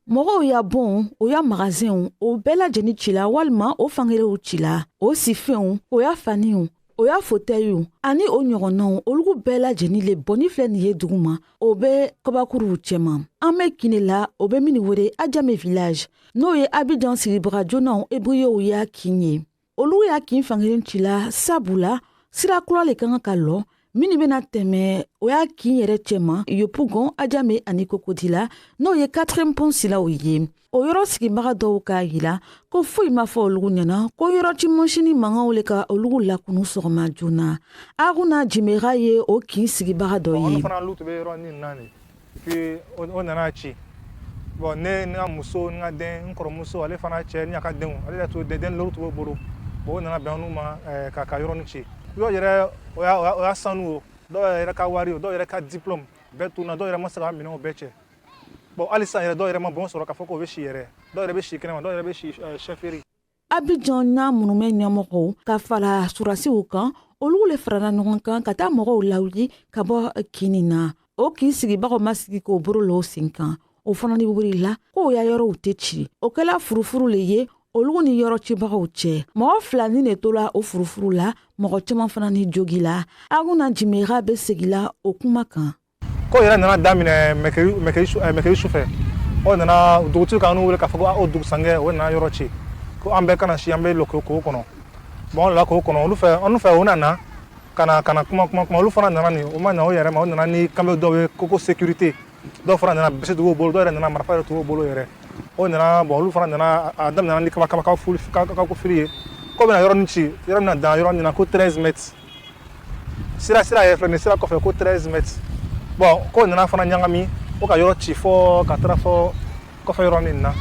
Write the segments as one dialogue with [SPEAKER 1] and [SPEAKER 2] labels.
[SPEAKER 1] Mɔgɔw ya bon, o ya magasinw, o bɛɛ lajɛlen cila walima o fankelenw cila, o sifɛnw, o ya faniw, o ya fauteuilw ani o ɲɔgɔnnaw, olugu bɛɛ lajɛlen le bɔnni filɛ nin ye duguma, o bɛ kabakuruw cɛma. An bɛ kin la, o bɛ min wele Adjamé Village, n'o ye Abidjan sigibaga jonaw Ebriéw ya kin ye. Olu y'a kin fankelen cila sabula sira kura le ka kan ka lɔ minnu bɛna tɛmɛ o y'a kin yɛrɛ cɛma Yopougon, Adjamé ani Cocody la, n'o ye quatrième pont silaw ye. O yɔrɔ sigibaga dɔw k'a yira ko foyi ma fɔ olugu ɲɛna, ko yɔrɔ ci mɔsini mankanw le ka olugu lakunu sɔgɔma joona. Aruna Jimera ye o kin sigibaga dɔ ye.
[SPEAKER 2] Fana olu tun bɛ yɔrɔ nin na de, puis o nana ci. Bon, ne ni ka muso ni ka den, n kɔrɔmuso, ale fana cɛ ni a ka denw, ale yɛrɛ tun den loru tun b'o bolo. Bon, o nana bɛn olu ma ka yɔrɔ nin ci. Yɔrɔ yɛrɛ, o y'a sanu, o dɔw yɛrɛ ka wari, o dɔw yɛrɛ ka diplôme bɛɛ tunna. Dɔw yɛrɛ ma se ka minɛnw bɛɛ cɛ. Bon, hali sisan yɛrɛ, dɔw yɛrɛ ma bon sɔrɔ k'a fɔ k'o bɛ si yɛrɛ. Dɔw yɛrɛ bɛ si kɛnɛma, dɔw yɛrɛ bɛ si chefferie.
[SPEAKER 1] Abidjan n'a munumɛ ɲɛmɔgɔw ka fara surasiw kan, olu le farala ɲɔgɔn kan ka taa mɔgɔw lawuli ka bɔ kini na. O k'i sigibagaw ma sigi k'o boro lɔ sen kan, o fana ni wulila k'o ya yɔrɔw tɛ ci. O kɛla furufuru le ye olu ni yɔrɔ cibagaw cɛ. Mɔgɔ fila ni de tola o furufuru la, mɔgɔ caman fana ni jogi la. Aruna Jimera bɛ segila o kuma kan.
[SPEAKER 2] Ko yɛrɛ nana daminɛ mercredi sufɛ. O nana dugutigi k'an wele k'a fɔ ko o dugusankɛ, o nana yɔrɔ ci, ko an bɛɛ kana si, an bɛ lɔ k'o kɔnɔ. Bon, an la k'o kɔnɔ, olu fɛ, an fɛ, o nana ka na kuma kuma kuma. Olu fana nana nin, o ma na o yɛrɛ ma. O nana ni kanbɛ dɔw ye ko sécurité, dɔw fana nana bese t'u bolo, dɔw yɛrɛ nana marifa yɛrɛ t'u bolo yɛrɛ. O nana, bon, olu fana nana, a daminɛna ni kaba kaba kabako fili ye, ko bɛna yɔrɔ nin ci, yɔrɔ min na dan yɔrɔ min na ko 13 mètres. Sira yɛrɛ filɛ nin, sira kɔfɛ ko 13 mètres. Bon, ko nana fana ɲagami, o ka yɔrɔ ci fɔ ka taara fɔ kɔfɛ yɔrɔ nin na.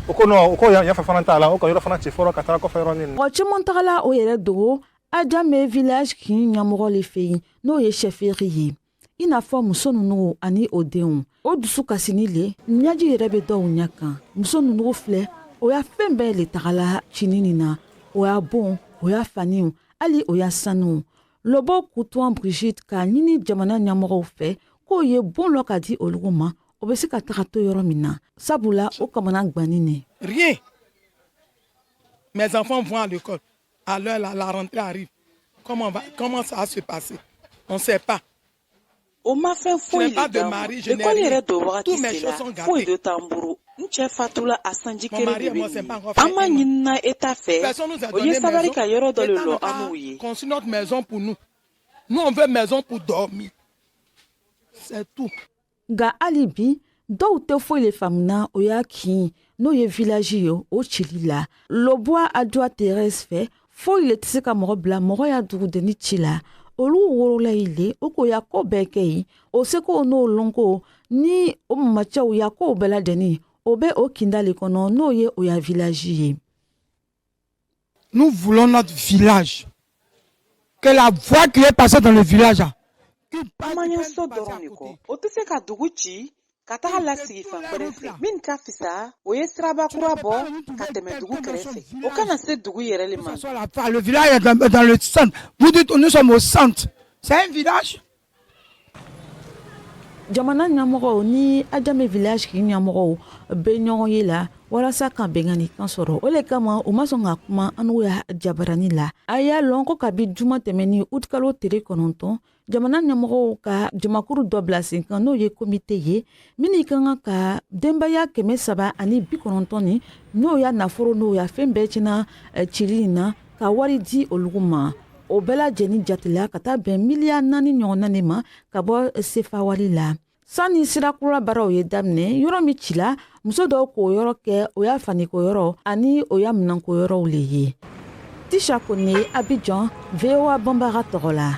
[SPEAKER 2] O ko non, o ko yan fɛ fana t'a la, o ka yɔrɔ fana ci fɔlɔ ka taara kɔfɛ yɔrɔ nin na.
[SPEAKER 1] Mɔgɔ caman tagala o yɛrɛ dogo Adjamé Village kin ɲɛmɔgɔ le fɛ yen, n'o ye chefferie ye, i n'a fɔ muso ninnu ani o denw. O dusu kasini le, ɲaji yɛrɛ bɛ dɔw ɲɛ kan. Muso ninnu filɛ, o y'a fɛn bɛɛ le tagala cini nin na, o y'a bon, o y'a faniw, hali o y'a sanuw. Lɔbɔ Kutuan Brigitte k'a ɲini jamana ɲɛmɔgɔw fɛ k'o ye bon lɔ ka di olugu ma, o bɛ se ka taga to yɔrɔ min na, sabula o kamana gwanni ne.
[SPEAKER 3] Rien. Mes enfants vont à l'école. À l'heure là, la rentrée arrive. Comment ça va se passer? On ne sait pas.
[SPEAKER 4] O ma fɛn foyi le d'an ma. Ekɔli yɛrɛ don wagati sela, foyi de t'an bolo. N cɛ fatula, a sanji kelen de bɛ nin ye. An ma ɲinina État fɛ, o ye sabari ka yɔrɔ dɔ le lɔ an n'u ye.
[SPEAKER 3] Construire notre maison pour nous. Nous, on veut maison pour dormir. C'est tout.
[SPEAKER 1] Nka hali bi, dɔw tɛ foyi le faamuna o y'a kin, n'o ye village ye, o cili la. Lɔbɔ Adjoa Thérèse fɛ, foyi le tɛ se ka mɔgɔ bila mɔgɔ ya dugudenni ci la. Olu worola yen le, o k'o ya ko bɛɛ kɛ yen, o seko n'o lɔnko ni o mamacɛw ya kow bɛɛ lajɛlen, o bɛ o kinda le kɔnɔ, n'o ye o ya village ye.
[SPEAKER 3] Nous voulons notre village. Que la voie qui est passée dans le village là,
[SPEAKER 4] An ma ɲɛ so dɔrɔn de kɔ, o tɛ se ka dugu ci ka taga lasigi fan wɛrɛ fɛ. Min ka fisa, o ye siraba kura bɔ ka tɛmɛ dugu kɛrɛfɛ, o kana se dugu yɛrɛ le ma.
[SPEAKER 3] Le village est dans le centre. Vous dites, nous sommes au centre. C'est un village.
[SPEAKER 1] Jamana ɲɛmɔgɔw ni Adjamé Village kin ɲɛmɔgɔw bɛ ɲɔgɔn ye la walasa ka bɛnkanni kan sɔrɔ. O le kama u ma sɔn ka kuma an n'u ya jabarani la. A y'a lɔn ko kabi juma tɛmɛni, utikalo tere 9, jamana ɲɛmɔgɔw ka jamakuru dɔ bila sen kan, n'o ye komite ye, min ka kan ka denbaya 390 ni n'o y'a nafolo, n'o y'a fɛn bɛɛ tiɲɛna cili in na, ka wari di olu ma. O bɛɛ lajɛlen jatela ka taa bɛn miliyari 4 ɲɔgɔnna de ma ka bɔ sefa wari la. Sanni sirakura baaraw ye daminɛ, yɔrɔ min cila, muso dɔw k'o yɔrɔ kɛ o y'a faniko yɔrɔ ani o y'a minɛnko yɔrɔw le ye. Tisha Kone, Abidjan, VOA Banbara tɔgɔ la.